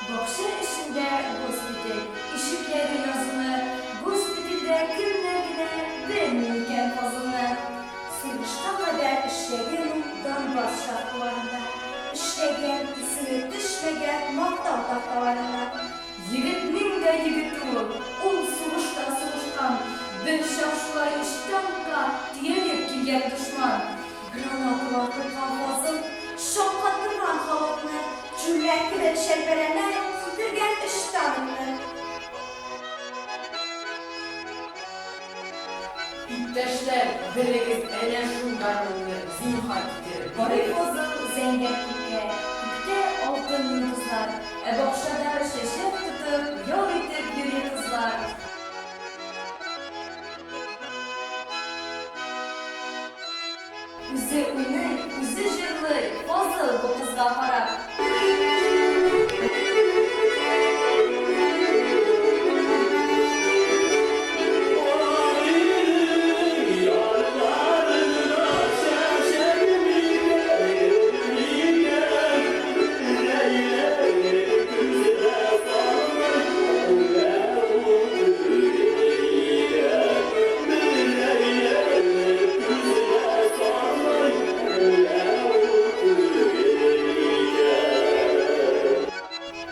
Бакча эчендә госпиталь, ишекләре язулы, госпитальдә кемнәр генә белми икән Фазылны. Сугышка кадәр эшләгән ул Донбасс шахталарында, эшләгән, исеме төшмәгән мактау такталарында. Егетнең дә егете ул, ул сугышта сугышкан, бер чак шулай өч танкка төялеп килгән дошман. Гранаталар тоткан Фазыл шаккатырган халыкны, чүлмәк кебек чәлпәрәмә китергән өч танкны. Иптәшләр, белегез әнә шул гармунны, зинһар китереп Карый бирегез. Фазыл зәңгәр күккә, күктә алтын йолдызлар, ә бакчада чәчәк тотып, ял итеп йөри кызлар. Үзе уйный, үзе җырлый, Фазыл бу кызга карап.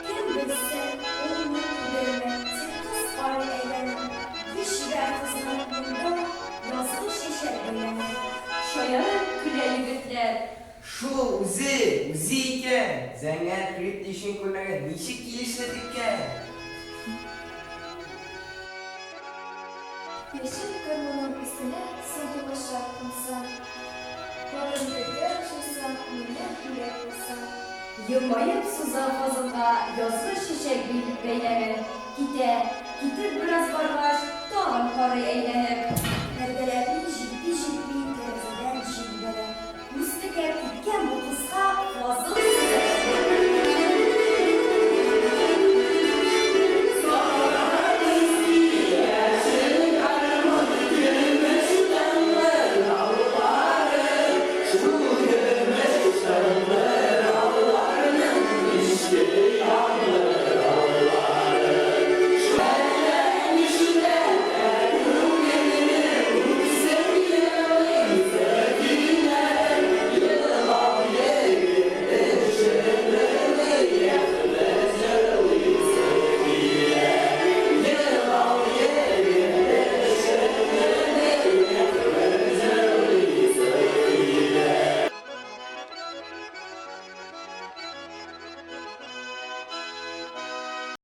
Кем белсен, улмы, түгелме, тик кыз карый әйләнеп, Бу чибәр кызның кулында язгы чәчәк бәйләме. Шаярып көлә егетләр. Шул үзе, үзе икән! Зәңгәр крепдешин күлмәге ничек килешле теккән! Яшел гармуның өстенә сандугачлар кунса, Тагын бергә очырса, миннән бүләк булса. Елмаеп суза Фазылга язгы чәчәк бәйләмен. Китә. Китеп бераз баргач, тагын карый әйләнеп. Пәрдәләрне җилпи-җилпи.